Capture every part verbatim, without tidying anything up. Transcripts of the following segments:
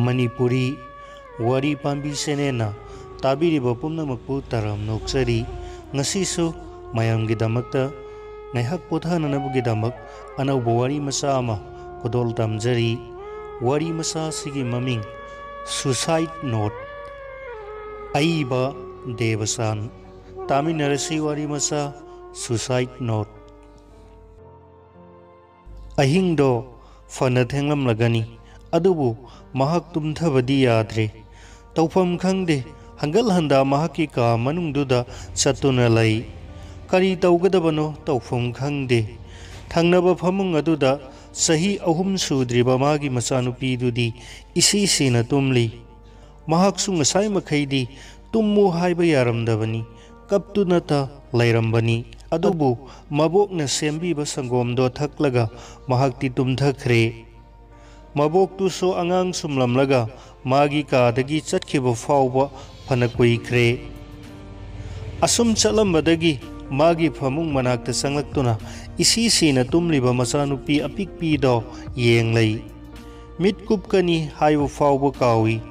ꯃꯅꯤꯄꯨꯔꯤ ꯋꯥꯔꯤ ꯄꯥꯝꯕꯤ ꯆꯦꯅꯦꯜꯅ ꯇꯥꯕꯤꯔꯤꯕ ꯄꯨꯝꯅꯃꯛꯄꯨ ꯇꯔꯥꯝꯅ ꯑꯣꯛꯆꯔꯤ꯫ ꯉꯁꯤꯁꯨ ꯃꯌꯥꯝꯒꯤꯗꯃꯛꯇ ꯉꯥꯏꯍꯥꯛ ꯄꯣꯊꯥꯅꯅꯕꯒꯤꯗꯃꯛ ꯑꯅꯧꯕ ꯋꯥꯔꯤ ꯃꯆꯥ ꯑꯃ ꯈꯨꯗꯣꯜ ꯇꯝꯖꯔꯤ꯫ ꯋꯥꯔꯤ ꯃꯆꯥ ꯑꯁꯤꯒꯤ ꯃꯃꯤꯡ Suicide Note꯫ ꯑꯏꯕ ꯗꯦꯕꯆꯥꯟ꯫ ꯇꯥꯃꯤꯟꯅꯔꯁꯤ ꯋꯥꯔꯤ ꯃꯆꯥ Suicide Note꯫ ꯑꯍꯤꯡꯗꯣ ꯐꯅ ꯊꯦꯡꯂꯝꯂꯒꯅꯤ, ꯑꯗꯨꯕꯨ ꯃꯍꯥꯛ ꯇꯨꯝꯊꯕꯗꯤ ꯌꯥꯗ꯭ꯔꯦ꯫ ꯇꯧꯐꯝ ꯈꯪꯗꯦ, ꯍꯟꯒꯠ ꯍꯟꯗ ꯃꯍꯥꯛꯀꯤ ꯀꯥ ꯃꯅꯨꯡꯗꯨꯗ ꯆꯠꯇꯨꯅ ꯂꯩ꯫ ꯀꯔꯤ ꯇꯧꯒꯗꯕꯅꯣ ꯇꯧꯐꯝ ꯈꯪꯗꯦ꯫ ꯊꯪꯅꯕ ꯐꯃꯨꯡ ꯑꯗꯨꯗ ꯆꯍꯤ ꯑꯍꯨꯝ ꯁꯨꯗ꯭ꯔꯤꯕ ꯃꯥꯒꯤ ꯃꯆꯥꯅꯨꯄꯤꯗꯨꯗꯤ ꯏꯁꯤ ꯁꯤꯅ ꯇꯨꯝꯂꯤ꯫ ꯃꯍꯥꯛꯁꯨ ꯉꯁꯥꯏ ꯃꯈꯩꯗꯤ ꯇꯨꯝꯃꯨ ꯍꯥꯏꯕ ꯌꯥꯔꯝꯗꯕꯅꯤ, ꯀꯞꯇꯨꯅꯇ ꯂꯩꯔꯝꯕꯅꯤ꯫ ꯑꯗꯨꯕꯨ ꯃꯕꯣꯛꯅ ꯁꯦꯝꯕꯤꯕ ꯁꯪꯒꯣꯝꯗꯣ ꯊꯛꯂꯒ ꯃꯍꯥꯛꯇꯤ ꯇꯨꯝꯊꯈ꯭ꯔꯦ꯫ ꯃꯕꯣꯛꯇꯨꯁꯨ ꯑꯉꯥꯡ ꯁꯨꯝꯂꯝꯂꯒ ꯃꯥꯒꯤ ꯀꯥꯗꯒꯤ ꯆꯠꯈꯤꯕ ꯐꯥꯎꯕ ꯐꯅ ꯀꯨꯏꯈ꯭ꯔꯦ꯫ ꯑꯁꯨꯝ ꯆꯠꯂꯝꯕꯗꯒꯤ ꯃꯥꯒꯤ ꯐꯃꯨꯡ ꯃꯅꯥꯛꯇ ꯆꯪꯂꯛꯇꯨꯅ ꯏꯁꯤ ꯁꯤꯅ ꯇꯨꯝꯂꯤꯕ ꯃꯆꯥꯅꯨꯄꯤ ꯑꯄꯤꯛꯄꯤꯗꯣ ꯌꯦꯡꯂꯩ꯫ ꯃꯤꯠ ꯀꯨꯞꯀꯅꯤ ꯍꯥꯏꯕ ꯐꯥꯎꯕ ꯀꯥꯎꯏ꯫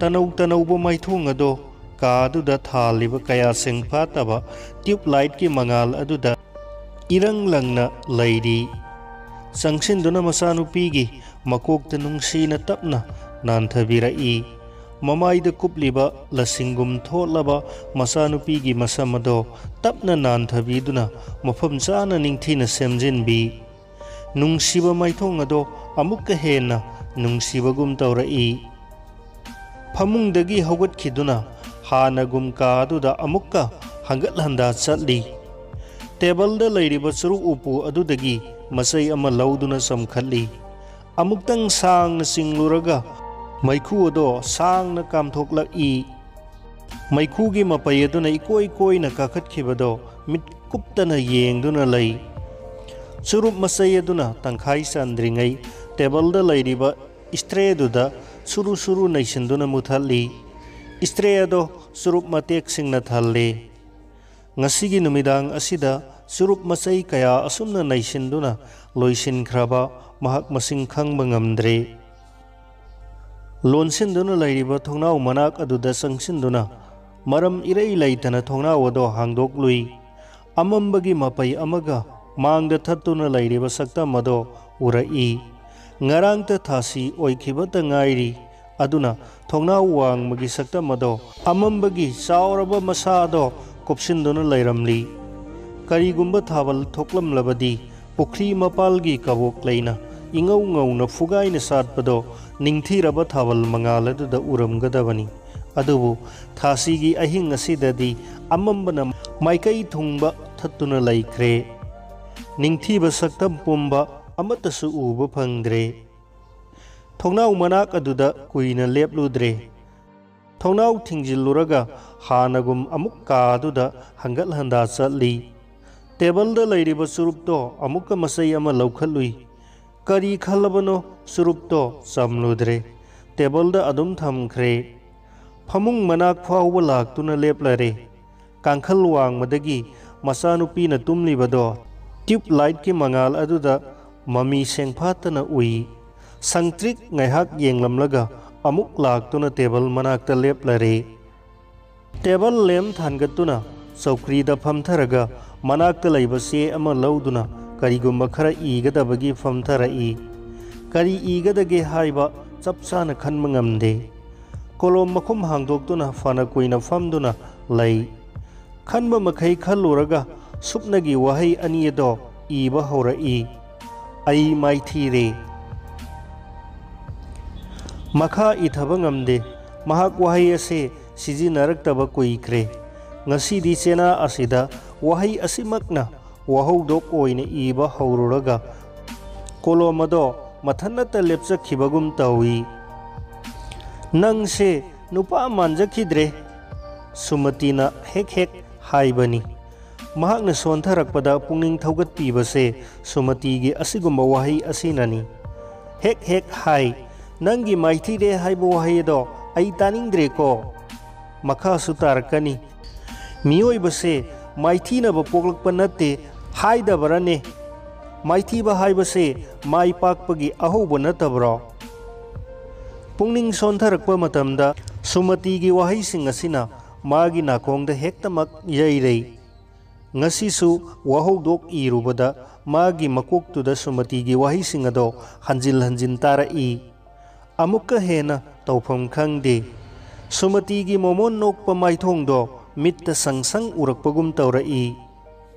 ꯇꯅꯧ ꯇꯅꯧꯕ ꯃꯥꯏꯊꯣꯡ ꯑꯗꯣ ꯀꯥꯗꯨꯗ ꯊꯥꯜꯂꯤꯕ ꯀꯌꯥ ꯁꯦꯡ ꯐꯥꯠꯇꯕ ꯇ꯭ꯌꯨꯕ ꯂꯥꯏꯠꯀꯤ ꯃꯉꯥꯜ ꯑꯗꯨꯗ ꯏꯔꯪ ꯂꯪꯅ ꯂꯩꯔꯤ꯫ ꯆꯪꯁꯤꯟꯗꯨꯅ ꯃꯆꯥꯅꯨꯄꯤꯒꯤ ꯃꯀꯣꯛꯇ ꯅꯨꯡꯁꯤꯅ ꯇꯞꯅ ꯅꯥꯟꯊꯕꯤꯔꯛꯏ꯫ ꯃꯃꯥꯏꯗ ꯀꯨꯞꯂꯤꯕ ꯂꯁꯤꯡꯒꯨꯝ ꯊꯣꯠꯂꯕ ꯃꯆꯥꯅꯨꯄꯤꯒꯤ ꯃꯁꯝ ꯑꯗꯣ ꯇꯞꯅ ꯅꯥꯟꯊꯕꯤꯗꯨꯅ ꯃꯐꯝ ꯆꯥꯅ ꯅꯤꯡꯊꯤꯅ ꯁꯦꯝꯖꯤꯟꯕꯤ꯫ ꯅꯨꯡꯁꯤꯕ ꯃꯥꯏꯊꯣꯡ ꯑꯗꯣ ꯑꯃꯨꯛꯀ ꯍꯦꯟꯅ ꯅꯨꯡꯁꯤꯕꯒꯨꯝ ꯇꯧꯔꯛꯏ꯫ ꯐꯃꯨꯡꯗꯒꯤ ꯍꯧꯒꯠꯈꯤꯗꯨꯅ ꯍꯥꯟꯅꯒꯨꯝ ꯀꯥ ꯑꯗꯨꯗ ꯑꯃꯨꯛꯀ ꯍꯟꯒꯠ ꯍꯟꯗ ꯆꯠꯂꯤ꯫ ꯇꯦꯕꯜꯗ ꯂꯩꯔꯤꯕ ꯆꯨꯔꯨꯞ ꯎꯄꯨ ꯑꯗꯨꯗꯒꯤ ꯃꯆꯩ ꯑꯃ ꯂꯧꯗꯨꯅ ꯆꯝꯈꯠꯂꯤ꯫ ꯑꯃꯨꯛꯇꯪ ꯁꯥꯡꯅ ꯆꯤꯡꯂꯨꯔꯒ ꯃꯩꯈꯨ ꯑꯗꯣ ꯁꯥꯡꯅ ꯀꯥꯝꯊꯣꯛꯂꯛꯏ꯫ ꯃꯩꯈꯨꯒꯤ ꯃꯄꯩ ꯑꯗꯨꯅ ꯏꯀꯣꯏ ꯀꯣꯏꯅ ꯀꯥꯈꯠꯈꯤꯕꯗꯣ ꯃꯤꯠ ꯀꯨꯞꯇꯅ ꯌꯦꯡꯗꯨꯅ ꯂꯩ꯫ ꯆꯨꯔꯨꯞ ꯃꯆꯩ ꯑꯗꯨꯅ ꯇꯪꯈꯥꯏ ꯆꯟꯗ꯭ꯔꯤꯉꯩ ꯇꯦꯕꯜꯗ ꯂꯩꯔꯤꯕ ꯏꯁꯇ꯭ꯔꯦꯗꯨꯗ ꯁꯨꯔꯨ ꯁꯨꯔꯨ ꯅꯩꯁꯤꯟꯗꯨꯅ ꯃꯨꯊꯠꯂꯤ꯫ ꯏꯁꯇ꯭ꯔꯦ ꯑꯗꯣ ꯆꯨꯔꯨꯞ ꯃꯇꯦꯛꯁꯤꯡꯅ ꯊꯜꯂꯤ꯫ ꯉꯁꯤꯒꯤ ꯅꯨꯃꯤꯗꯥꯡ ꯑꯁꯤꯗ ꯆꯨꯔꯨꯞ ꯃꯆꯩ ꯀꯌꯥ ꯑꯁꯨꯝꯅ ꯅꯩꯁꯤꯟꯗꯨꯅ ꯂꯣꯏꯁꯤꯟꯈ꯭ꯔꯕ ꯃꯍꯥꯛ ꯃꯁꯤꯡ ꯈꯪꯕ ꯉꯝꯗ꯭ꯔꯦ꯫ ꯂꯣꯟꯁꯤꯟꯗꯨꯅ ꯂꯩꯔꯤꯕ ꯊꯣꯡꯅꯥꯎ ꯃꯅꯥꯛ ꯑꯗꯨꯗ ꯆꯪꯁꯤꯟꯗꯨꯅ ꯃꯔꯝ ꯏꯔꯩ ꯂꯩꯇꯅ ꯊꯣꯡꯅꯥꯎ ꯑꯗꯣ ꯍꯥꯡꯗꯣꯛꯂꯨꯏ꯫ ꯑꯃꯝꯕꯒꯤ ꯃꯄꯩ ꯑꯃꯒ ꯃꯥꯡꯗ ꯊꯠꯇꯨꯅ ꯂꯩꯔꯤꯕ ꯁꯛꯇꯝ ꯑꯗꯣ ꯎꯔꯛꯏ꯫ ꯉꯔꯥꯡꯇ ꯊꯥꯁꯤ ꯑꯣꯏꯈꯤꯕꯇ ꯉꯥꯏꯔꯤ꯫ ꯑꯗꯨꯅ ꯊꯣꯡꯅꯥꯎ ꯋꯥꯡꯃꯒꯤ ꯁꯛꯇꯝ ꯑꯗꯣ ꯑꯃꯝꯕꯒꯤ ꯆꯥꯎꯔꯕ ꯃꯁꯥ ꯑꯗꯣ ꯀꯨꯞꯁꯤꯟꯗꯨꯅ ꯂꯩꯔꯝꯂꯤ꯫ ꯀꯔꯤꯒꯨꯝꯕ ꯊꯥꯕꯜ ꯊꯣꯛꯂꯝꯂꯕꯗꯤ ꯄꯨꯈ꯭ꯔꯤ ꯃꯄꯥꯜꯒꯤ ꯀꯕꯣꯛ ꯂꯩꯅ ꯏꯉꯧ ꯉꯧꯅ ꯐꯨꯒꯥꯏꯅ ꯁꯥꯠꯄꯗꯣ ꯅꯤꯡꯊꯤꯔꯕ ꯊꯥꯕꯜ ꯃꯉꯥꯜ ꯑꯗꯨꯗ ꯎꯔꯝꯒꯗꯕꯅꯤ꯫ ꯑꯗꯨꯕꯨ ꯊꯥꯁꯤꯒꯤ ꯑꯍꯤꯡ ꯑꯁꯤꯗꯗꯤ ꯑꯃꯝꯕꯅ ꯃꯥꯏꯀꯩ ꯊꯨꯡꯕ ꯊꯠꯇꯨꯅ ꯂꯩꯈ꯭ꯔꯦ꯫ ꯅꯤꯡꯊꯤꯕ ꯁꯛꯇꯝ ꯄꯨꯝꯕ ꯑꯃꯠꯇꯁꯨ ꯎꯕ ꯐꯪꯗ꯭ꯔꯦ꯫ ꯊꯣꯡꯅꯥꯎ ꯃꯅꯥꯛ ꯑꯗꯨꯗ ꯀꯨꯏꯅ ꯂꯦꯞꯂꯨꯗ꯭ꯔꯦ꯫ ꯊꯣꯡꯅꯥꯎ ꯊꯤꯡꯖꯤꯜꯂꯨꯔꯒ ꯍꯥꯟꯅꯒꯨꯝ ꯑꯃꯨꯛ ꯀꯥ ꯑꯗꯨꯗ ꯍꯪꯒꯠ ꯍꯟꯗꯥ ꯆꯠꯂꯤ꯫ ꯇꯦꯕꯜꯗ ꯂꯩꯔꯤꯕ ꯆꯨꯔꯨꯞꯇꯣ ꯑꯃꯨꯛꯀ ꯃꯆꯩ ꯑꯃ ꯂꯧꯈꯠꯂꯨꯏ꯫ ꯀꯔꯤ ꯈꯜꯂꯕꯅꯣ, ꯆꯨꯔꯨꯞꯇꯣ ꯆꯝꯂꯨꯗ꯭ꯔꯦ꯫ ꯇꯦꯕꯜꯗ ꯑꯗꯨꯝ ꯊꯝꯈ꯭ꯔꯦ꯫ ꯐꯃꯨꯡ ꯃꯅꯥꯛ ꯐꯥꯎꯕ ꯂꯥꯛꯇꯨꯅ ꯂꯦꯞꯂꯔꯦ꯫ ꯀꯥꯡꯈꯜ ꯋꯥꯡꯃꯗꯒꯤ ꯃꯆꯥꯅꯨꯄꯤꯅ ꯇꯨꯝꯂꯤꯕꯗꯣ ꯇ꯭ꯌꯨꯕ ꯂꯥꯏꯠꯀꯤ ꯃꯉꯥꯜ ꯑꯗꯨꯗ ꯃꯃꯤ ꯁꯦꯡꯐꯥꯠꯇꯅ ꯎꯏ꯫ ꯁꯪꯇ꯭ꯔꯤꯛ ꯉꯥꯏꯍꯥꯛ ꯌꯦꯡꯂꯝꯂꯒ ꯑꯃꯨꯛ ꯂꯥꯛꯇꯨꯅ ꯇꯦꯕꯜ ꯃꯅꯥꯛꯇ ꯂꯦꯞꯂꯔꯦ꯫ ꯇꯦꯕꯜ ꯂꯦꯝ ꯊꯥꯡꯒꯠꯇꯨꯅ ꯆꯧꯀ꯭ꯔꯤꯗ ꯐꯝꯊꯔꯒ ꯃꯅꯥꯛꯇ ꯂꯩꯕ ꯆꯦ ꯑꯃ ꯂꯧꯗꯨꯅ ꯀꯔꯤꯒꯨꯝꯕ ꯈꯔ ꯏꯒꯗꯕꯒꯤ ꯐꯝꯊꯔꯛꯏ꯫ ꯀꯔꯤ ꯏꯒꯗꯒꯦ ꯍꯥꯏꯕ ꯆꯞ ꯆꯥꯅ ꯈꯟꯕ ꯉꯝꯗꯦ꯫ ꯀꯣꯂꯣꯝ ꯃꯈꯨꯝ ꯍꯥꯡꯗꯣꯛꯇꯨꯅ ꯐꯅ ꯀꯨꯏꯅ ꯐꯝꯗꯨꯅ ꯂꯩ꯫ ꯈꯟꯕ ꯃꯈꯩ ꯈꯜꯂꯨꯔꯒ ꯁꯨꯞꯅꯒꯤ ꯋꯥꯍꯩ ꯑꯅꯤ ꯑꯗꯣ ꯏꯕ ꯍꯧꯔꯛꯏ꯫ "ꯑꯩ ꯃꯥꯏꯊꯤꯔꯦ"꯫ ꯃꯈꯥ ꯏꯊꯕ ꯉꯝꯗꯦ꯫ ꯃꯍꯥꯛ ꯋꯥꯍꯩ ꯑꯁꯦ ꯁꯤꯖꯤꯟꯅꯔꯛꯇꯕ ꯀꯨꯏꯈ꯭ꯔꯦ꯫ ꯉꯁꯤꯗꯤ ꯆꯦꯅꯥ ꯑꯁꯤꯗ ꯋꯥꯍꯩ ꯑꯁꯤꯃꯛꯅ ꯋꯥꯍꯧꯗꯣꯛ ꯑꯣꯏꯅ ꯏꯕ ꯍꯧꯔꯨꯔꯒ ꯀꯣꯂꯣꯝ ꯑꯗꯣ ꯃꯊꯟꯅꯇ ꯂꯦꯞꯆꯈꯤꯕꯒꯨꯝ ꯇꯧꯏ꯫ "ꯅꯪꯁꯦ ꯅꯨꯄꯥ ꯃꯥꯟꯖꯈꯤꯗ꯭ꯔꯦ", ꯁꯨꯃꯇꯤꯅ ꯍꯦꯛ ꯍꯦꯛ ꯍꯥꯏꯕꯅꯤ꯫ ꯃꯍꯥꯛꯅ ꯁꯣꯟꯊꯔꯛꯄꯗ ꯄꯨꯛꯅꯤꯡ ꯊꯧꯒꯠꯄꯤꯕꯁꯦ ꯁꯨꯃꯇꯤꯒꯤ ꯑꯁꯤꯒꯨꯝꯕ ꯋꯥꯍꯩ ꯑꯁꯤꯅꯅꯤ꯫ "ꯍꯦꯛ ꯍꯦꯛ ꯍꯥꯏ, ꯅꯪꯒꯤ ꯃꯥꯏꯊꯤꯔꯦ ꯍꯥꯏꯕ ꯋꯥꯍꯩ ꯑꯗꯣ ꯑꯩ ꯇꯥꯅꯤꯡꯗ꯭ꯔꯦꯀꯣ"꯫ ꯃꯈꯥꯁꯨ ꯇꯥꯔꯛꯀꯅꯤ꯫ "ꯃꯤꯑꯣꯏꯕꯁꯦ ꯃꯥꯏꯊꯤꯅꯕ ꯄꯣꯛꯂꯛꯄ ꯅꯠꯇꯦ ꯍꯥꯏꯗꯕꯔꯅꯦ? ꯃꯥꯏꯊꯤꯕ ꯍꯥꯏꯕꯁꯦ ꯃꯥꯏ ꯄꯥꯛꯄꯒꯤ ꯑꯍꯧꯕ ꯅꯠꯇꯕ꯭ꯔꯣ?" ꯄꯨꯛꯅꯤꯡ ꯁꯣꯟꯊꯔꯛꯄ ꯃꯇꯝꯗ ꯁꯨꯃꯇꯤꯒꯤ ꯋꯥꯍꯩꯁꯤꯡ ꯑꯁꯤꯅ ꯃꯥꯒꯤ ꯅꯥꯀꯣꯡꯗ ꯍꯦꯛꯇꯃꯛ ꯌꯩꯔꯩ꯫ ꯉꯁꯤꯁꯨ ꯋꯥꯍꯧꯗꯣꯛ ꯏꯔꯨꯕꯗ ꯃꯥꯒꯤ ꯃꯀꯣꯛꯇꯨꯗ ꯁꯨꯃꯇꯤꯒꯤ ꯋꯥꯍꯩꯁꯤꯡ ꯑꯗꯣ ꯍꯟꯖꯤꯟ ꯍꯟꯖꯤꯟ ꯇꯥꯔꯛꯏ꯫ ꯑꯃꯨꯛꯀ ꯍꯦꯟꯅ ꯇꯧꯐꯝ ꯈꯪꯗꯦ꯫ ꯁꯨꯃꯇꯤꯒꯤ ꯃꯣꯃꯣꯟ ꯅꯣꯛꯄ ꯃꯥꯏꯊꯣꯡꯗꯣ ꯃꯤꯠꯇ ꯁꯪ ꯁꯪ ꯎꯔꯛꯄꯒꯨꯝ ꯇꯧꯔꯛꯏ꯫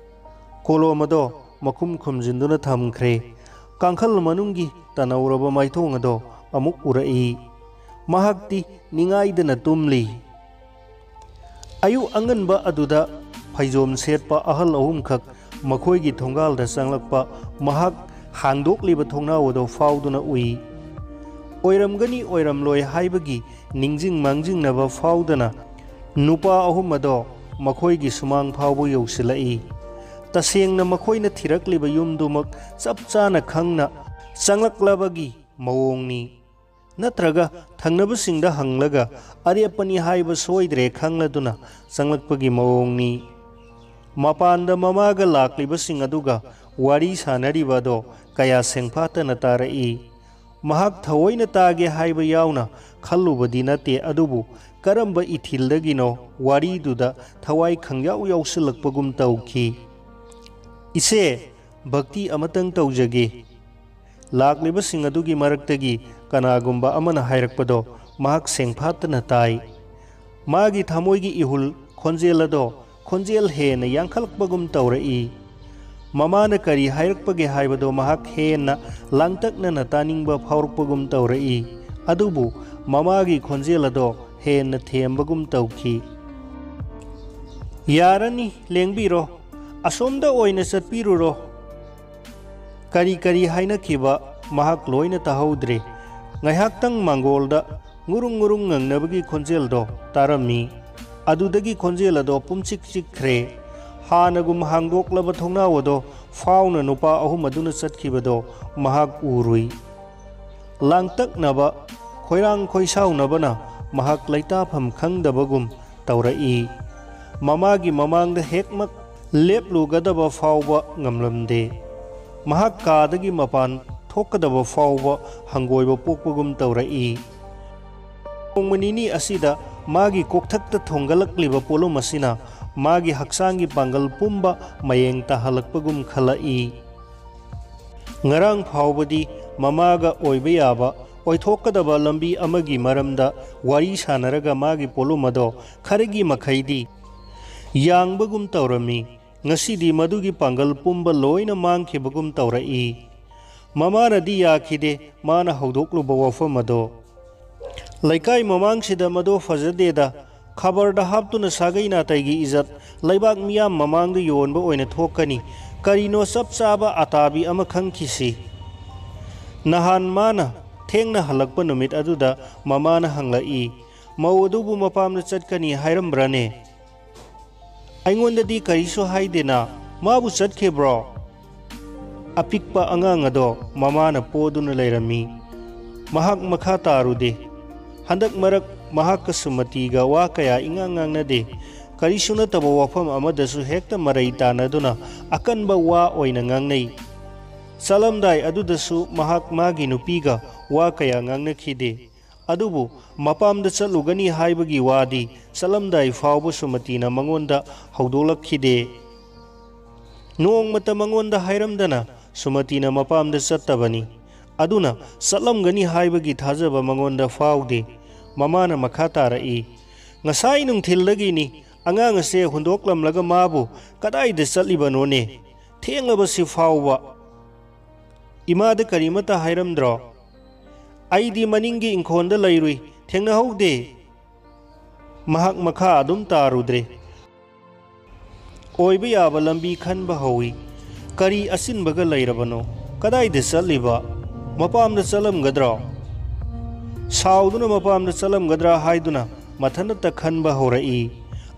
ꯀꯣꯂꯣꯝ ꯑꯗꯣ ꯃꯈꯨꯝ ꯈꯨꯝꯖꯤꯟꯗꯨꯅ ꯊꯝꯈ꯭ꯔꯦ꯫ ꯀꯥꯡꯈꯜ ꯃꯅꯨꯡꯒꯤ ꯇꯅꯧꯔꯕ ꯃꯥꯏꯊꯣꯡ ꯑꯗꯣ ꯑꯃꯨꯛ ꯎꯔꯛꯏ꯫ ꯃꯍꯥꯛꯇꯤ ꯅꯤꯡꯉꯥꯏꯗꯅ ꯇꯨꯝꯂꯤ꯫ ꯑꯌꯨꯛ ꯑꯉꯟꯕ ꯑꯗꯨꯗ ꯐꯩꯖꯣꯝ ꯁꯦꯠꯄ ꯑꯍꯜ ꯑꯍꯨꯝꯈꯛ ꯃꯈꯣꯏꯒꯤ ꯊꯣꯡꯒꯥꯜꯗ ꯆꯪꯂꯛꯄ ꯃꯍꯥꯛ ꯍꯥꯡꯗꯣꯛꯂꯤꯕ ꯊꯣꯡꯅꯥꯎ ꯑꯗꯨ ꯐꯥꯎꯗꯨꯅ ꯎꯏ꯫ ꯑꯣꯏꯔꯝꯒꯅꯤ ꯑꯣꯏꯔꯝꯂꯣꯏ ꯍꯥꯏꯕꯒꯤ ꯅꯤꯡꯖꯤꯡ ꯃꯥꯡꯖꯤꯡꯅꯕ ꯐꯥꯎꯗꯅ ꯅꯨꯄꯥ ꯑꯍꯨꯝ ꯑꯗꯣ ꯃꯈꯣꯏꯒꯤ ꯁꯨꯃꯥꯡ ꯐꯥꯎꯕ ꯌꯧꯁꯤꯜꯂꯛꯏ꯫ ꯇꯁꯦꯡꯅ ꯃꯈꯣꯏꯅ ꯊꯤꯔꯛꯂꯤꯕ ꯌꯨꯝꯗꯨꯃꯛ ꯆꯞ ꯆꯥꯅ ꯈꯪꯅ ꯆꯪꯂꯛꯂꯕꯒꯤ ꯃꯑꯣꯡꯅꯤ꯫ ꯅꯠꯇ꯭ꯔꯒ ꯊꯪꯅꯕꯁꯤꯡꯗ ꯍꯪꯂꯒ ꯑꯔꯦꯞꯄꯅꯤ ꯍꯥꯏꯕ ꯁꯣꯏꯗ꯭ꯔꯦ ꯈꯪꯂꯗꯨꯅ ꯆꯪꯂꯛꯄꯒꯤ ꯃꯑꯣꯡꯅꯤ꯫ ꯃꯄꯥꯟꯗ ꯃꯃꯥꯒ ꯂꯥꯛꯂꯤꯕꯁꯤꯡ ꯑꯗꯨꯒ ꯋꯥꯔꯤ ꯁꯥꯅꯔꯤꯕ ꯑꯗꯣ ꯀꯌꯥ ꯁꯦꯡꯐꯥꯠꯇꯅ ꯇꯥꯔꯛꯏ꯫ ꯃꯍꯥꯛ ꯊꯑꯣꯏꯅ ꯇꯥꯒꯦ ꯍꯥꯏꯕ ꯌꯥꯎꯅ ꯈꯜꯂꯨꯕꯗꯤ ꯅꯠꯇꯦ, ꯑꯗꯨꯕꯨ ꯀꯔꯝꯕ ꯏꯊꯤꯜꯗꯒꯤꯅꯣ ꯋꯥꯔꯤꯗꯨꯗ ꯊꯋꯥꯏ ꯈꯪꯌꯥꯎ ꯌꯥꯎꯁꯤꯜꯂꯛꯄꯒꯨꯝ ꯇꯧꯈꯤ꯫ "ꯏꯆꯦ, ꯚꯛꯇꯤ ꯑꯃꯇꯪ ꯇꯧꯖꯒꯦ꯫" ꯂꯥꯛꯂꯤꯕꯁꯤꯡ ꯑꯗꯨꯒꯤ ꯃꯔꯛꯇꯒꯤ ꯀꯅꯥꯒꯨꯝꯕ ꯑꯃꯅ ꯍꯥꯏꯔꯛꯄꯗꯣ ꯃꯍꯥꯛ ꯁꯦꯡꯐꯥꯠꯇꯅ ꯇꯥꯏ꯫ ꯃꯥꯒꯤ ꯊꯃꯣꯏꯒꯤ ꯏꯍꯨꯜ ꯈꯣꯟꯖꯦꯜ ꯑꯗꯣ ꯈꯣꯟꯖꯦꯜ ꯍꯦꯟꯅ ꯌꯥꯡꯈꯠꯂꯛꯄꯒꯨꯝ ꯇꯧꯔꯛꯏ꯫ ꯃꯃꯥꯅ ꯀꯔꯤ ꯍꯥꯏꯔꯛꯄꯒꯦ ꯍꯥꯏꯕꯗꯣ ꯃꯍꯥꯛ ꯍꯦꯟꯅ ꯂꯥꯡꯇꯛꯅꯅ ꯇꯥꯅꯤꯡꯕ ꯐꯥꯎꯔꯛꯄꯒꯨꯝ ꯇꯧꯔꯛꯏ꯫ ꯑꯗꯨꯕꯨ ꯃꯃꯥꯒꯤ ꯈꯣꯟꯖꯦꯜ ꯑꯗꯣ ꯍꯦꯟꯅ ꯊꯦꯝꯕꯒꯨꯝ ꯇꯧꯈꯤ꯫ "ꯌꯥꯔꯅꯤ, ꯂꯦꯡꯕꯤꯔꯣ꯫ ꯑꯁꯣꯝꯗ ꯑꯣꯏꯅ ꯆꯠꯄꯤꯔꯨꯔꯣ꯫" ꯀꯔꯤ ꯀꯔꯤ ꯍꯥꯏꯅꯈꯤꯕ ꯃꯍꯥꯛ ꯂꯣꯏꯅ ꯇꯥꯍꯧꯗ꯭ꯔꯦ꯫ ꯉꯥꯏꯍꯥꯛꯇꯪ ꯃꯥꯡꯒꯣꯜꯗ ꯉꯨꯔꯨꯡ ꯉꯨꯔꯨꯡ ꯉꯪꯅꯕꯒꯤ ꯈꯣꯟꯖꯦꯜꯗꯣ ꯇꯥꯔꯝꯃꯤ꯫ ꯑꯗꯨꯗꯒꯤ ꯈꯣꯟꯖꯦꯜ ꯑꯗꯣ ꯄꯨꯝꯆꯤꯛ ꯆꯤꯛꯈ꯭ꯔꯦ꯫ ꯍꯥꯟꯅꯒꯨꯝ ꯍꯥꯡꯗꯣꯛꯂꯕ ꯊꯣꯡꯅꯥꯎ ꯑꯗꯣ ꯐꯥꯎꯅ ꯅꯨꯄꯥ ꯑꯍꯨꯝ ꯑꯗꯨꯅ ꯆꯠꯈꯤꯕꯗꯣ ꯃꯍꯥꯛ ꯎꯔꯨꯏ꯫ ꯂꯥꯡꯇꯛꯅꯕ, ꯈꯣꯏꯔꯥꯡ ꯈꯣꯏꯁꯥꯎꯅꯕꯅ ꯃꯍꯥꯛ ꯂꯩꯇꯥꯐꯝ ꯈꯪꯗꯕꯒꯨꯝ ꯇꯧꯔꯛꯏ꯫ ꯃꯃꯥꯒꯤ ꯃꯃꯥꯡꯗ ꯍꯦꯛꯃꯛ ꯂꯦꯞꯂꯨꯒꯗꯕ ꯐꯥꯎꯕ ꯉꯝꯂꯝꯗꯦ꯫ ꯃꯍꯥꯛ ꯀꯥꯗꯒꯤ ꯃꯄꯥꯟ ꯊꯣꯛꯀꯗꯕ ꯐꯥꯎꯕ ꯍꯪꯒꯣꯏꯕ ꯄꯣꯛꯄꯒꯨꯝ ꯇꯧꯔꯛꯏ꯫ ꯅꯣꯡꯃ ꯅꯤꯅꯤ ꯑꯁꯤꯗ ꯃꯥꯒꯤ ꯀꯣꯛꯊꯛꯇ ꯊꯣꯡꯒꯠꯂꯛꯂꯤꯕ ꯄꯣꯠꯂꯨꯝ ꯑꯁꯤꯅ ꯃꯥꯒꯤ ꯍꯛꯆꯥꯡꯒꯤ ꯄꯥꯡꯒꯜ ꯄꯨꯝꯕ ꯃꯌꯦꯡ ꯇꯥꯍꯜꯂꯛꯄꯒꯨꯝ ꯈꯜꯂꯛꯏ꯫ ꯉꯔꯥꯡ ꯐꯥꯎꯕꯗꯤ ꯃꯃꯥꯒ ꯑꯣꯏꯕ ꯌꯥꯕ ꯑꯣꯏꯊꯣꯛꯀꯗꯕ ꯂꯝꯕꯤ ꯑꯃꯒꯤ ꯃꯔꯝꯗ ꯋꯥꯔꯤ ꯁꯥꯟꯅꯔꯒ ꯃꯥꯒꯤ ꯄꯣꯠꯂꯨꯝ ꯑꯗꯣ ꯈꯔꯒꯤ ꯃꯈꯩꯗꯤ ꯌꯥꯡꯕꯒꯨꯝ ꯇꯧꯔꯝꯃꯤ꯫ ꯉꯁꯤꯗꯤ ꯃꯗꯨꯒꯤ ꯄꯥꯡꯒꯜ ꯄꯨꯝꯕ ꯂꯣꯏꯅ ꯃꯥꯡꯈꯤꯕꯒꯨꯝ ꯇꯧꯔꯛꯏ꯫ ꯃꯃꯥꯅꯗꯤ ꯌꯥꯈꯤꯗꯦ ꯃꯥꯅ ꯍꯧꯗꯣꯛꯂꯨꯕ ꯋꯥꯐꯝ ꯑꯗꯣ꯫ ꯂꯩꯀꯥꯏ ꯃꯃꯥꯡꯁꯤꯗ ꯃꯗꯣ ꯐꯖꯗꯦꯗ, ꯈꯕꯔꯗ ꯍꯥꯞꯇꯨꯅ ꯁꯥꯒꯩ ꯅꯥꯇꯩꯒꯤ ꯏꯖꯠ ꯂꯩꯕꯥꯛ ꯃꯤꯌꯥꯝ ꯃꯃꯥꯡꯗ ꯌꯣꯟꯕ ꯑꯣꯏꯅ ꯊꯣꯛꯀꯅꯤ꯫ ꯀꯔꯤꯅꯣ ꯆꯞ ꯆꯥꯕ ꯑꯇꯥꯕꯤ ꯑꯃ ꯈꯪꯈꯤꯁꯤ꯫ ꯅꯍꯥꯟ ꯃꯥꯅ ꯊꯦꯡꯅ ꯍꯜꯂꯛꯄ ꯅꯨꯃꯤꯠ ꯑꯗꯨꯗ ꯃꯃꯥꯅ ꯍꯪꯂꯛꯏ, "ꯃꯧ ꯑꯗꯨꯕꯨ ꯃꯄꯥꯝꯗ ꯆꯠꯀꯅꯤ ꯍꯥꯏꯔꯝꯕ꯭ꯔꯅꯦ?" "ꯑꯩꯉꯣꯟꯗꯗꯤ ꯀꯔꯤꯁꯨ ꯍꯥꯏꯗꯦꯅ, ꯃꯥꯕꯨ ꯆꯠꯈꯤꯕ꯭ꯔꯣ?" ꯑꯄꯤꯛꯄ ꯑꯉꯥꯡ ꯑꯗꯣ ꯃꯃꯥꯅ ꯄꯣꯗꯨꯅ ꯂꯩꯔꯝꯃꯤ꯫ ꯃꯍꯥꯛ ꯃꯈꯥ ꯇꯥꯔꯨꯗꯦ꯫ ꯍꯟꯗꯛ ꯃꯔꯛ ꯃꯍꯥꯛꯀ ꯁꯨꯃꯇꯤꯒ ꯋꯥ ꯀꯌꯥ ꯏꯉꯥꯡ ꯉꯥꯡꯅꯗꯦ꯫ ꯀꯔꯤꯁꯨ ꯅꯠꯇꯕ ꯋꯥꯐꯝ ꯑꯃꯗꯁꯨ ꯍꯦꯛꯇ ꯃꯔꯩ ꯇꯥꯟꯅꯗꯨꯅ ꯑꯀꯟꯕ ꯋꯥ ꯑꯣꯏꯅ ꯉꯥꯡꯅꯩ꯫ ꯆꯠꯂꯝꯗꯥꯏ ꯑꯗꯨꯗꯁꯨ ꯃꯍꯥꯛ ꯃꯥꯒꯤ ꯅꯨꯄꯤꯒ ꯋꯥ ꯀꯌꯥ ꯉꯥꯡꯅꯈꯤꯗꯦ꯫ ꯑꯗꯨꯕꯨ ꯃꯄꯥꯝꯗ ꯆꯠꯂꯨꯒꯅꯤ ꯍꯥꯏꯕꯒꯤ ꯋꯥꯗꯤ ꯆꯠꯂꯝꯗꯥꯏ ꯐꯥꯎꯕ ꯁꯨꯃꯇꯤꯅ ꯃꯉꯣꯟꯗ ꯍꯧꯗꯣꯛꯂꯛꯈꯤꯗꯦ꯫ ꯅꯣꯡꯃꯇ ꯃꯉꯣꯟꯗ ꯍꯥꯏꯔꯝꯗꯅ ꯁꯨꯃꯇꯤꯅ ꯃꯄꯥꯝꯗ ꯆꯠꯇꯕꯅꯤ꯫ ꯑꯗꯨꯅ ꯆꯠꯂꯝꯒꯅꯤ ꯍꯥꯏꯕꯒꯤ ꯊꯥꯖꯕ ꯃꯉꯣꯟꯗ ꯐꯥꯎꯗꯦ꯫ ꯃꯃꯥꯅ ꯃꯈꯥ ꯇꯥꯔꯛꯏ, "ꯉꯁꯥꯏ ꯅꯨꯡꯊꯤꯜꯗꯒꯤꯅꯤ ꯑꯉꯥꯡ ꯑꯁꯦ ꯍꯨꯟꯗꯣꯛꯂꯝꯂꯒ ꯃꯥꯕꯨ ꯀꯗꯥꯏꯗ ꯆꯠꯂꯤꯕꯅꯣꯅꯦ? ꯊꯦꯡꯂꯕꯁꯤ ꯐꯥꯎꯕ꯫ ꯏꯃꯥꯗ ꯀꯔꯤꯃꯠꯇ ꯍꯥꯏꯔꯝꯗ꯭ꯔꯣ?" "ꯑꯩꯗꯤ ꯃꯅꯤꯡꯒꯤ ꯏꯪꯈꯣꯜꯗ ꯂꯩꯔꯨꯏ, ꯊꯦꯡꯅꯍꯧꯗꯦ꯫" ꯃꯍꯥꯛ ꯃꯈꯥ ꯑꯗꯨꯝ ꯇꯥꯔꯨꯗ꯭ꯔꯦ꯫ ꯑꯣꯏꯕ ꯌꯥꯕ ꯂꯝꯕꯤ ꯈꯟꯕ ꯍꯧꯏ꯫ ꯀꯔꯤ ꯑꯆꯤꯟꯕꯒ ꯂꯩꯔꯕꯅꯣ? ꯀꯗꯥꯏꯗ ꯆꯠꯂꯤꯕ? ꯃꯄꯥꯝꯗ ꯆꯠꯂꯝꯒꯗ꯭ꯔꯣ? ꯁꯥꯎꯗꯨꯅ ꯃꯄꯥꯝꯗ ꯆꯠꯂꯝꯒꯗ꯭ꯔꯥ ꯍꯥꯏꯗꯨꯅ ꯃꯊꯟꯇ ꯈꯟꯕ ꯍꯧꯔꯛꯏ꯫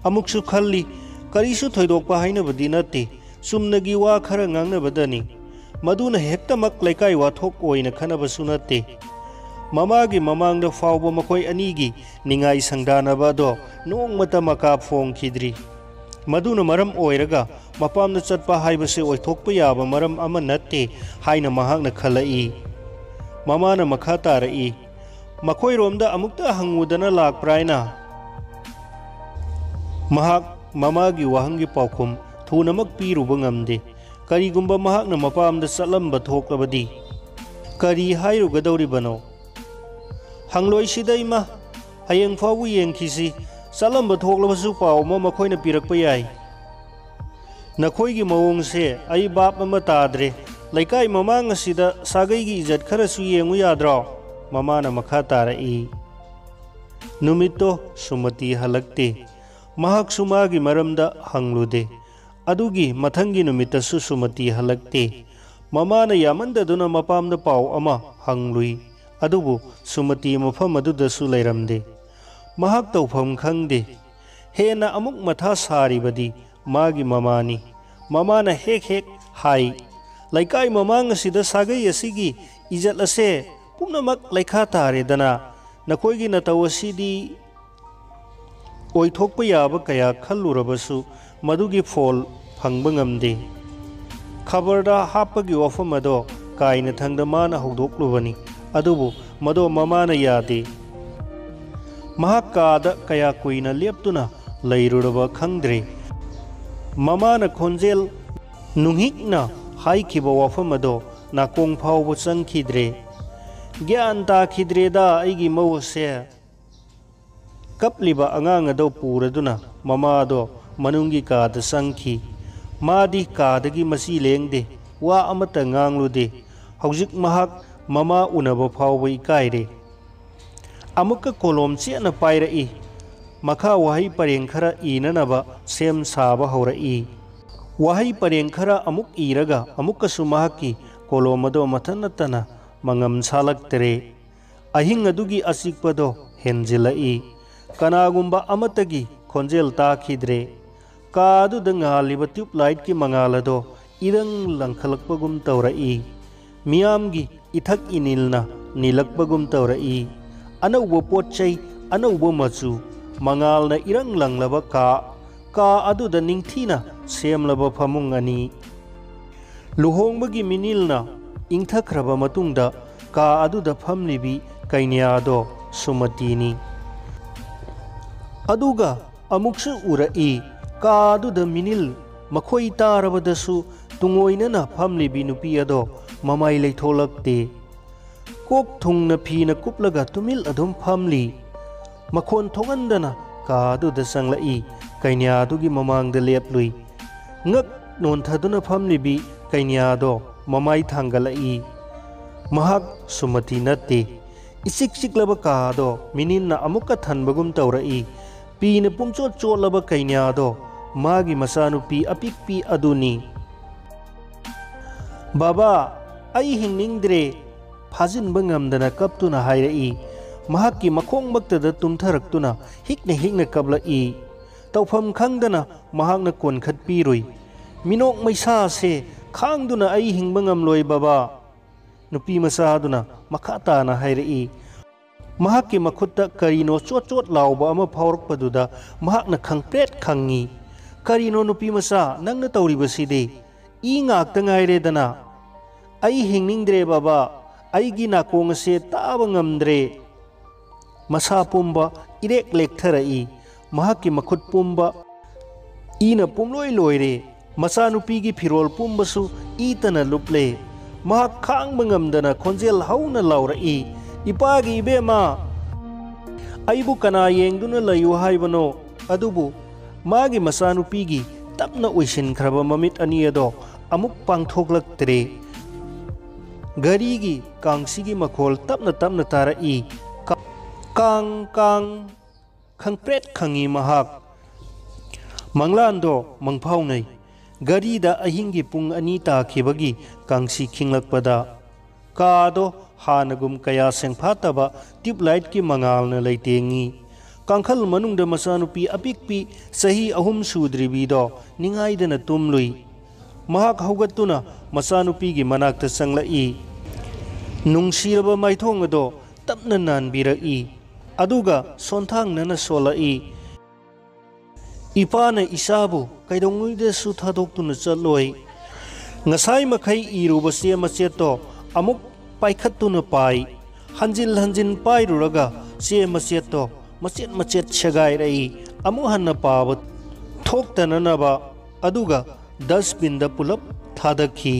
ꯑꯃꯨꯛꯁꯨ ꯈꯜꯂꯤ, ꯀꯔꯤꯁꯨ ꯊꯣꯏꯗꯣꯛꯄ ꯍꯥꯏꯅꯕꯗꯤ ꯅꯠꯇꯦ, ꯆꯨꯝꯅꯒꯤ ꯋꯥ ꯈꯔ ꯉꯥꯡꯅꯕꯗꯅꯤ꯫ ꯃꯗꯨꯅ ꯍꯦꯛꯇꯃꯛ ꯂꯩꯀꯥꯏ ꯋꯥꯊꯣꯛ ꯑꯣꯏꯅ ꯈꯟꯅꯕꯁꯨ ꯅꯠꯇꯦ꯫ ꯃꯃꯥꯒꯤ ꯃꯃꯥꯡꯗ ꯐꯥꯎꯕ ꯃꯈꯣꯏ ꯑꯅꯤꯒꯤ ꯅꯤꯡꯉꯥꯏ ꯁꯪꯗꯥꯅꯕ ꯑꯗꯣ ꯅꯣꯡꯃꯇ ꯃꯀꯥ ꯐꯣꯡꯈꯤꯗ꯭ꯔꯤ꯫ ꯃꯗꯨꯅ ꯃꯔꯝ ꯑꯣꯏꯔꯒ ꯃꯄꯥꯝꯗ ꯆꯠꯄ ꯍꯥꯏꯕꯁꯤ ꯑꯣꯏꯊꯣꯛꯄ ꯌꯥꯕ ꯃꯔꯝ ꯑꯃ ꯅꯠꯇꯦ ꯍꯥꯏꯅ ꯃꯍꯥꯛꯅ ꯈꯜꯂꯛꯏ꯫ ꯃꯃꯥꯅ ꯃꯈꯥ ꯇꯥꯔꯛꯏ, ꯃꯈꯣꯏꯔꯣꯝꯗ ꯑꯃꯨꯛꯇ ꯍꯪꯉꯨꯗꯅ ꯂꯥꯛꯄ꯭ꯔꯥ ꯍꯥꯏꯅ꯫ ꯃꯍꯥꯛ ꯃꯃꯥꯒꯤ ꯋꯥꯍꯪꯒꯤ ꯄꯥꯎꯈꯨꯝ ꯊꯨꯅꯃꯛ ꯄꯤꯔꯨꯕ ꯉꯝꯗꯦ꯫ ꯀꯔꯤꯒꯨꯝꯕ ꯃꯍꯥꯛꯅ ꯃꯄꯥꯝꯗ ꯆꯠꯂꯝꯕ ꯊꯣꯛꯂꯕꯗꯤ ꯀꯔꯤ ꯍꯥꯏꯔꯨꯒꯗꯧꯔꯤꯕꯅꯣ? "ꯍꯪꯂꯣꯏꯁꯤꯗ ꯏꯃꯥ, ꯍꯌꯦꯡ ꯐꯥꯎꯕ ꯌꯦꯡꯈꯤꯁꯤ꯫ ꯆꯠꯂꯝꯕ ꯊꯣꯛꯂꯕꯁꯨ ꯄꯥꯎ ꯑꯃ ꯃꯈꯣꯏꯅ ꯄꯤꯔꯛꯄ ꯌꯥꯏ꯫ ꯅꯈꯣꯏꯒꯤ ꯃꯑꯣꯡꯁꯦ ꯑꯩ ꯚꯥꯞ ꯑꯃ ꯇꯥꯗ꯭ꯔꯦ꯫ ꯂꯩꯀꯥꯏ ꯃꯃꯥꯡ ꯑꯁꯤꯗ ꯁꯥꯒꯩꯒꯤ ꯏꯖꯠ ꯈꯔꯁꯨ ꯌꯦꯡꯉꯨ ꯌꯥꯗ꯭ꯔꯣ?" ꯃꯃꯥꯅ ꯃꯈꯥ ꯇꯥꯔꯛꯏ꯫ ꯅꯨꯃꯤꯠꯇꯣ ꯁꯨꯃꯇꯤ ꯍꯜꯂꯛꯇꯦ꯫ ꯃꯍꯥꯛꯁꯨ ꯃꯥꯒꯤ ꯃꯔꯝꯗ ꯍꯪꯂꯨꯗꯦ꯫ ꯑꯗꯨꯒꯤ ꯃꯊꯪꯒꯤ ꯅꯨꯃꯤꯠꯇꯁꯨ ꯁꯨꯃꯇꯤ ꯍꯜꯂꯛꯇꯦ꯫ ꯃꯃꯥꯅ ꯌꯥꯃꯟꯗꯗꯨꯅ ꯃꯄꯥꯝꯗ ꯄꯥꯎ ꯑꯃ ꯍꯪꯂꯨꯏ꯫ ꯑꯗꯨꯕꯨ ꯁꯨꯃꯇꯤ ꯃꯐꯝ ꯑꯗꯨꯗꯁꯨ ꯂꯩꯔꯝꯗꯦ꯫ ꯃꯍꯥꯛ ꯇꯧꯐꯝ ꯈꯪꯗꯦ꯫ ꯍꯦꯟꯅ ꯑꯃꯨꯛ ꯃꯊꯥ ꯁꯥꯔꯤꯕꯗꯤ ꯃꯥꯒꯤ ꯃꯃꯥꯅꯤ꯫ ꯃꯃꯥꯅ ꯍꯦꯛ ꯍꯦꯛ ꯍꯥꯏ, "ꯂꯩꯀꯥꯏ ꯃꯃꯥꯡ ꯑꯁꯤꯗ ꯁꯥꯒꯩ ꯑꯁꯤꯒꯤ ꯏꯖꯠ ꯑꯁꯦ ꯄꯨꯝꯅꯃꯛ ꯂꯩꯈꯥ ꯇꯥꯔꯦꯗꯅ꯫ ꯅꯈꯣꯏꯒꯤ ꯅꯇꯧ ꯑꯁꯤꯗꯤ ꯑꯣꯏꯊꯣꯛꯄ ꯌꯥꯕ ꯀꯌꯥ ꯈꯜꯂꯨꯔꯕꯁꯨ ꯃꯗꯨꯒꯤ ꯐꯣꯜ ꯐꯪꯕ ꯉꯝꯗꯦ꯫" ꯈꯕꯔꯗ ꯍꯥꯞꯄꯒꯤ ꯋꯥꯐꯝ ꯑꯗꯣ ꯀꯥꯏꯅꯊꯪꯗ ꯃꯥꯅ ꯍꯧꯗꯣꯛꯂꯨꯕꯅꯤ꯫ ꯑꯗꯨꯕꯨ ꯃꯗꯣ ꯃꯃꯥꯅ ꯌꯥꯗꯦ꯫ ꯃꯍꯥꯛ ꯀꯥꯗ ꯀꯌꯥ ꯀꯨꯏꯅ ꯂꯦꯞꯇꯨꯅ ꯂꯩꯔꯨꯔꯕ ꯈꯪꯗ꯭ꯔꯦ꯫ ꯃꯃꯥꯅ ꯈꯣꯟꯖꯦꯜ ꯅꯨꯡꯍꯤꯛꯅ ꯍꯥꯏꯈꯤꯕ ꯋꯥꯐꯝ ꯑꯗꯣ ꯅꯥꯀꯣꯡ ꯐꯥꯎꯕ ꯆꯪꯈꯤꯗ꯭ꯔꯦ꯫ "ꯒ꯭ꯌꯥꯟ ꯇꯥꯈꯤꯗ꯭ꯔꯦꯗ ꯑꯩꯒꯤ ꯃꯧ ꯑꯁꯦ꯫" ꯀꯞꯂꯤꯕ ꯑꯉꯥꯡ ꯑꯗꯨ ꯄꯨꯔꯗꯨꯅ ꯃꯃꯥꯗꯣ ꯃꯅꯨꯡꯒꯤ ꯀꯥꯗ ꯆꯪꯈꯤ꯫ ꯃꯥꯗꯤ ꯀꯥꯗꯒꯤ ꯃꯆꯤ ꯂꯦꯡꯗꯦ, ꯋꯥ ꯑꯃꯠꯇ ꯉꯥꯡꯂꯨꯗꯦ꯫ ꯍꯧꯖꯤꯛ ꯃꯍꯥꯛ ꯃꯃꯥ ꯎꯅꯕ ꯐꯥꯎꯕ ꯏꯀꯥꯏꯔꯦ꯫ ꯑꯃꯨꯛꯀ ꯀꯣꯂꯣꯝ ꯆꯦꯠꯅ ꯄꯥꯏꯔꯛꯏ꯫ ꯃꯈꯥ ꯋꯥꯍꯩ ꯄꯔꯦꯡ ꯈꯔ ꯏꯅꯅꯕ ꯁꯦꯝ ꯁꯥꯕ ꯍꯧꯔꯛꯏ꯫ ꯋꯥꯍꯩ ꯄꯔꯦꯡ ꯈꯔ ꯑꯃꯨꯛ ꯏꯔꯒ ꯑꯃꯨꯛꯀꯁꯨ ꯃꯍꯥꯛꯀꯤ ꯀꯣꯂꯣꯝ ꯑꯗꯣ ꯃꯊꯟ ꯅꯠꯇꯅ ꯃꯉꯝ ꯁꯥꯂꯛꯇꯔꯦ꯫ ꯑꯍꯤꯡ ꯑꯗꯨꯒꯤ ꯑꯆꯤꯛꯄꯗꯣ ꯍꯦꯟꯖꯤꯜꯂꯛꯏ꯫ ꯀꯅꯥꯒꯨꯝꯕ ꯑꯃꯠꯇꯒꯤ ꯈꯣꯟꯖꯦꯜ ꯇꯥꯈꯤꯗ꯭ꯔꯦ꯫ ꯀꯥ ꯑꯗꯨꯗ ꯉꯥꯜꯂꯤꯕ ꯇ꯭ꯌꯨꯕ ꯂꯥꯏꯠꯀꯤ ꯃꯉꯥꯜ ꯑꯗꯣ ꯏꯔꯪ ꯂꯪꯈꯠꯂꯛꯄꯒꯨꯝ ꯇꯧꯔꯛꯏ꯫ ꯃꯤꯌꯥꯝꯒꯤ ꯏꯊꯛ ꯏꯅꯤꯜꯅ ꯅꯤꯜꯂꯛꯄꯒꯨꯝ ꯇꯧꯔꯛꯏ꯫ ꯑꯅꯧꯕ ꯄꯣꯠ ꯆꯩ, ꯑꯅꯧꯕ ꯃꯆꯨ, ꯃꯉꯥꯜꯅ ꯏꯔꯪ ꯂꯪꯂꯕ ꯀꯥ, ꯀꯥ ꯑꯗꯨꯗ ꯅꯤꯡꯊꯤꯅ ꯁꯦꯝꯂꯕ ꯐꯃꯨꯡ ꯑꯅꯤ꯫ ꯂꯨꯍꯣꯡꯕꯒꯤ ꯃꯤꯅꯤꯜꯅ ꯏꯪꯊꯈ꯭ꯔꯕ ꯃꯇꯨꯡꯗ ꯀꯥ ꯑꯗꯨꯗ ꯐꯝꯂꯤꯕꯤ ꯀꯩꯅ꯭ꯌꯥꯗꯣ ꯁꯨꯃꯇꯤꯅꯤ꯫ ꯑꯗꯨꯒ ꯑꯃꯨꯛꯁꯨ ꯎꯔꯛꯏ, ꯀꯥꯗꯨꯗ ꯃꯤꯅꯤꯜ ꯃꯈꯣꯏ ꯇꯥꯔꯕꯗꯁꯨ ꯇꯨꯡꯑꯣꯏꯅꯅ ꯐꯝꯂꯤꯕꯤ ꯅꯨꯄꯤ ꯑꯗꯣ ꯃꯃꯥꯏ ꯂꯩꯊꯣꯛꯂꯛꯇꯦ꯫ ꯀꯣꯛ ꯊꯨꯡꯅ ꯐꯤꯅ ꯀꯨꯞꯂꯒ ꯇꯨꯃꯤꯜ ꯑꯗꯨꯝ ꯐꯝꯂꯤ꯫ ꯃꯈꯣꯟ ꯊꯣꯛꯍꯟꯗꯅ ꯀꯥꯗꯨꯗ ꯆꯪꯂꯛꯏ꯫ ꯀꯩꯅ꯭ꯌꯥꯗꯨꯒꯤ ꯃꯃꯥꯡꯗ ꯂꯦꯞꯂꯨꯏ꯫ ꯉꯛ ꯅꯣꯟꯊꯗꯨꯅ ꯐꯝꯂꯤꯕꯤ ꯀꯩꯅ꯭ꯌꯥꯗꯣ ꯃꯃꯥꯏ ꯊꯥꯡꯒꯠꯂꯛꯏ꯫ ꯃꯍꯥꯛ ꯁꯨꯃꯇꯤ ꯅꯠꯇꯦ꯫ ꯏꯆꯤꯛ ꯆꯤꯛꯂꯕ ꯀꯥꯗꯣ ꯃꯤꯅꯤꯟꯅ ꯑꯃꯨꯛꯀ ꯊꯟꯕꯒꯨꯝ ꯇꯧꯔꯛꯏ꯫ ꯄꯤꯅ ꯄꯨꯝꯆꯣꯠ ꯆꯣꯠꯂꯕ ꯀꯩꯅ꯭ꯌꯥꯗꯣ ꯃꯥꯒꯤ ꯃꯆꯥꯅꯨꯄꯤ ꯑꯄꯤꯛꯄꯤ ꯑꯗꯨꯅꯤ꯫ "ꯕꯥꯕꯥ, ꯑꯩ ꯍꯤꯡꯅꯤꯡꯗ꯭ꯔꯦ!" ꯐꯥꯖꯤꯟꯕ ꯉꯝꯗꯅ ꯀꯞꯇꯨꯅ ꯍꯥꯏꯔꯛꯏ꯫ ꯃꯍꯥꯛꯀꯤ ꯃꯈꯣꯡꯃꯛꯇꯗ ꯇꯨꯝꯊꯔꯛꯇꯨꯅ ꯍꯤꯛꯅ ꯍꯤꯛꯅ ꯀꯞꯂꯛꯏ꯫ ꯇꯧꯐꯝ ꯈꯪꯗꯅ ꯃꯍꯥꯛꯅ ꯀꯣꯟꯈꯠꯄꯤꯔꯨꯏ꯫ "ꯃꯤꯅꯣꯛ ꯃꯩꯁꯥꯁꯦ ꯈꯥꯡꯗꯨꯅ ꯑꯩ ꯍꯤꯡꯕ ꯉꯝꯂꯣꯏ, ꯕꯥꯕꯥ!" ꯅꯨꯄꯤ ꯃꯆꯥ ꯑꯗꯨꯅ ꯃꯈꯥ ꯇꯥꯅ ꯍꯥꯏꯔꯛꯏ꯫ ꯃꯍꯥꯛꯀꯤ ꯃꯈꯨꯠꯇ ꯀꯔꯤꯅꯣ ꯆꯣꯠ ꯆꯣꯠ ꯂꯥꯎꯕ ꯑꯃ ꯐꯥꯎꯔꯛꯄꯗꯨꯗ ꯃꯍꯥꯛꯅ ꯈꯪꯄ꯭ꯔꯦꯠ ꯈꯪꯉꯤ꯫ "ꯀꯔꯤꯅꯣ, ꯅꯨꯄꯤ ꯃꯆꯥ, ꯅꯪꯅ ꯇꯧꯔꯤꯕꯁꯤꯗꯤ? ꯏ ꯉꯥꯛꯇ ꯉꯥꯏꯔꯦꯗꯅ!" "ꯑꯩ ꯍꯤꯡꯅꯤꯡꯗ꯭ꯔꯦ, ꯕꯥꯕꯥ꯫ ꯑꯩꯒꯤ ꯅꯥꯀꯣꯡ ꯑꯁꯦ ꯇꯥꯕ ꯉꯝꯗ꯭ꯔꯦ꯫" ꯃꯁꯥ ꯄꯨꯝꯕ ꯏꯔꯦꯛ ꯂꯦꯛꯊꯔꯛꯏ꯫ ꯃꯍꯥꯛꯀꯤ ꯃꯈꯨꯠ ꯄꯨꯝꯕ ꯏꯅ ꯄꯨꯝꯂꯣꯏ ꯂꯣꯏꯔꯦ꯫ ꯃꯆꯥꯅꯨꯄꯤꯒꯤ ꯐꯤꯔꯣꯜ ꯄꯨꯝꯕꯁꯨ ꯏꯇꯅ ꯂꯨꯞꯂꯦ꯫ ꯃꯍꯥꯛ ꯈꯥꯡꯕ ꯉꯝꯗꯅ ꯈꯣꯟꯖꯦꯜ ꯍꯧꯅ ꯂꯥꯎꯔꯛꯏ, "ꯏꯄꯥꯒꯤ ꯏꯕꯦꯝꯃ! ꯑꯩꯕꯨ ꯀꯅꯥ ꯌꯦꯡꯗꯨꯅ ꯂꯩꯌꯨ ꯍꯥꯏꯕꯅꯣ?" ꯑꯗꯨꯕꯨ ꯃꯥꯒꯤ ꯃꯆꯥꯅꯨꯄꯤꯒꯤ ꯇꯞꯅ ꯎꯏꯁꯤꯟꯈ꯭ꯔꯕ ꯃꯃꯤꯠ ꯑꯅꯤ ꯑꯗꯣ ꯑꯃꯨꯛ ꯄꯥꯡꯊꯣꯛꯂꯛꯇ꯭ꯔꯦ꯫ ꯘꯔꯤꯒꯤ ꯀꯥꯡꯁꯤꯒꯤ ꯃꯈꯣꯜ ꯇꯞꯅ ꯇꯞꯅ ꯇꯥꯔꯛꯏ꯫ ꯀꯥ-, ꯀꯥꯡ, ꯀꯥꯡ꯫ ꯈꯪꯄ꯭ꯔꯦꯠ ꯈꯪꯉꯤ ꯃꯍꯥꯛ꯫ ꯃꯪꯂꯥꯟꯗꯣ ꯃꯪꯐꯥꯎꯅꯩ꯫ ꯘꯔꯤꯗ ꯑꯍꯤꯡꯒꯤ ꯄꯨꯡ ꯑꯅꯤ ꯇꯥꯈꯤꯕꯒꯤ ꯀꯥꯡꯁꯤ ꯈꯤꯡꯂꯛꯄꯗ ꯀꯥꯗꯣ ꯍꯥꯟꯅꯒꯨꯝ ꯀꯌꯥ ꯁꯦꯡꯐꯥꯠꯇꯕ ꯇ꯭ꯌꯨꯕ ꯂꯥꯏꯠꯀꯤ ꯃꯉꯥꯜꯅ ꯂꯩꯇꯦꯡꯉꯤ꯫ ꯀꯥꯡꯈꯜ ꯃꯅꯨꯡꯗ ꯃꯆꯥꯅꯨꯄꯤ ꯑꯄꯤꯛꯄꯤ ꯆꯍꯤ ꯑꯍꯨꯝ ꯁꯨꯗ꯭ꯔꯤꯕꯤꯗꯣ ꯅꯤꯡꯉꯥꯏꯗꯅ ꯇꯨꯝꯂꯨꯏ꯫ ꯃꯍꯥꯛ ꯍꯧꯒꯠꯇꯨꯅ ꯃꯆꯥꯅꯨꯄꯤꯒꯤ ꯃꯅꯥꯛꯇ ꯆꯪꯂꯛꯏ꯫ ꯅꯨꯡꯁꯤꯔꯕ ꯃꯥꯏꯊꯣꯡ ꯑꯗꯣ ꯇꯞꯅ ꯅꯥꯟꯕꯤꯔꯛꯏ꯫ ꯑꯗꯨꯒ ꯁꯣꯟꯊꯥꯡꯅꯅ ꯁꯣꯜꯂꯛꯏ, "ꯏꯄꯥꯅ ꯏꯆꯥꯕꯨ ꯀꯩꯗꯧꯉꯩꯗꯁꯨ ꯊꯥꯗꯣꯛꯇꯨꯅ ꯆꯠꯂꯣꯏ꯫" ꯉꯁꯥꯏ ꯃꯈꯩ ꯏꯔꯨꯕ ꯆꯦ ꯃꯆꯦꯠꯇꯣ ꯑꯃꯨꯛ ꯄꯥꯏꯈꯠꯇꯨꯅ ꯄꯥꯏ꯫ ꯍꯟꯖꯤꯟ ꯍꯟꯖꯤꯟ ꯄꯥꯏꯔꯨꯔꯒ ꯆꯦ ꯃꯆꯦꯠꯇꯣ ꯃꯆꯦꯠ ꯃꯆꯦꯠ ꯁꯦꯒꯥꯏꯔꯛꯏ꯫ ꯑꯃꯨꯛ ꯍꯟꯅ ꯄꯥꯕ ꯊꯣꯛꯇꯅꯅꯕ, ꯑꯗꯨꯒ ꯗꯁꯕꯤꯟꯗ ꯄꯨꯂꯞ ꯊꯥꯗꯈꯤ꯫